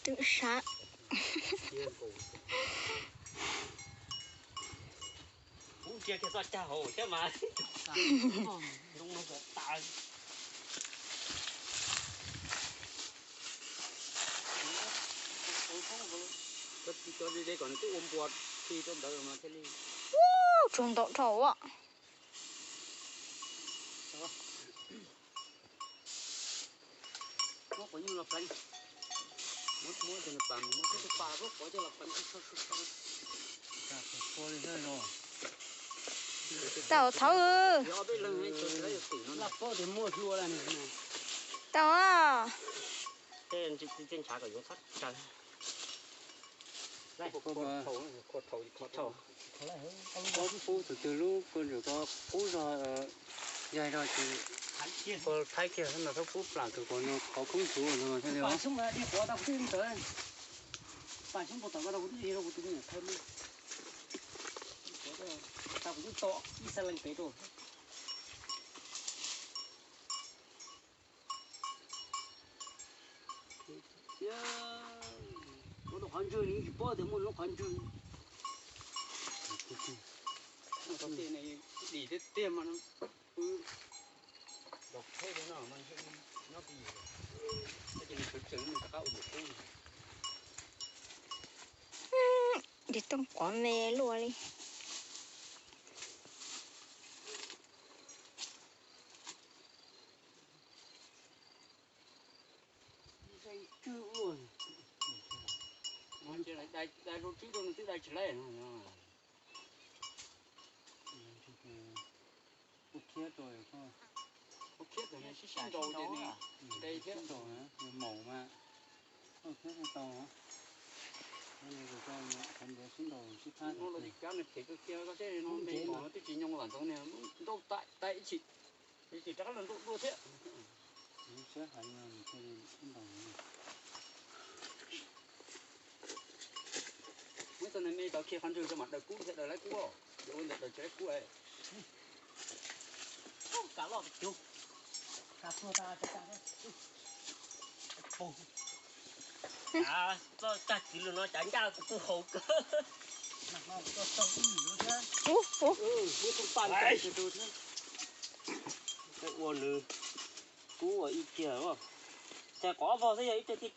Twm sab. Kub ntsia kiag txoj cag hauv thiab mas. Zoo no tas. Cov deb deb kom nws twb ua npua khi rau ntawd mas thiaj li. Tsuag ntau dhau a. Muab quav nyuj los pleev. Muab, muab cov nws pas, muab cov nws pas muab quav coj los pleev. Tau thauv. Laj paub tias muaj hlua lawm. Tau. Tej ntshav kom yuav txhob raws. Qub tus twg lub kua ntawm ko qub zog, yaig zog ces kua thaib kiag no txhob pub plam tus quav no qhov khoob tsuv no thiaj li. Muab rau qhov ntswg, nws tsis paub tias muaj lub qhov ntswg. Dim tiag tiag mas. Nyob pis, ces nws sawv tsees nws rov qab ua npua kub. Dim tooj quav me luaj li. Dai rau tsib rau nws twb dai tsis laib no. Ua khiab rau, ua khiab rau sib sib nraus ces nws dai thiab. Nraus na, nws maum mas. Ua khiab tau. Qhov ntawd sib nraus sib phab no los li kab nws phem kawg kiag, koj saib no me maum no twb tsis nyoo vam ntxoov niag nrauj tai tai ib chim, ib chim rov qab los nrauj dua thiab. Siab heev no nws thiaj li sib nraus. Muab txog nws me tau khi qhov ntswg rau mas daws kub thiab daws laib kub os, yuav ua ntawm daws tsis laib kub. Kav loj cug. Txoj cag kwv lug no cav ncaj kuv kuj haus kawg. Ub, ub. Ua nws kub ua ib tiag, txhais qhov vog xwb yog ib tiag tiag.